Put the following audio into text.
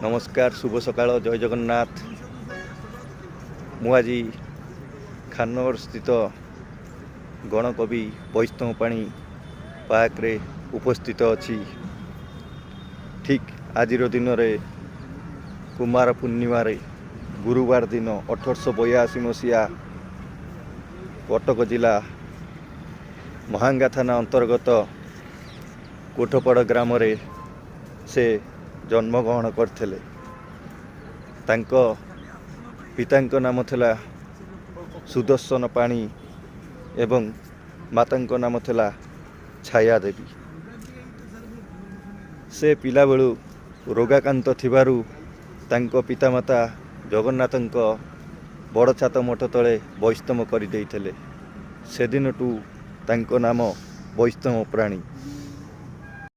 ନମସ୍କାର, ଶୁଭ ସକାଳ, ଜୟ ଜଗନ୍ନାଥ। ମୁଁ ଆଜି ଖାନନଗର ସ୍ଥିତ ଗଣକବି ବୈଷ୍ଣବ ପାଣି ପାର୍କରେ ଉପସ୍ଥିତ ଅଛି। ଠିକ୍ ଆଜିର ଦିନରେ କୁମାର ପୂର୍ଣ୍ଣିମାରେ ଗୁରୁବାର ଦିନ 1882 ମସିହା କଟକ ଜିଲ୍ଲା ମହାଙ୍ଗା ଥାନା ଅନ୍ତର୍ଗତ କୋଠପଡ଼ ଗ୍ରାମରେ ସେ ଜନ୍ମଗ୍ରହଣ କରିଥିଲେ। ତାଙ୍କ ପିତାଙ୍କ ନାମ ଥିଲା ସୁଦର୍ଶନ ପାଣି ଏବଂ ମାତାଙ୍କ ନାମ ଥିଲା ଛାୟା ଦେବୀ। ସେ ପିଲାବେଳୁ ରୋଗାକ୍ରାନ୍ତ ଥିବାରୁ ତାଙ୍କ ପିତାମାତା ଜଗନ୍ନାଥଙ୍କ ବଡ଼ଛାତ ମଠ ତଳେ ବୈଷ୍ଣବ କରିଦେଇଥିଲେ। ସେଦିନଠୁ ତାଙ୍କ ନାମ ବୈଷ୍ଣବ ପ୍ରାଣୀ।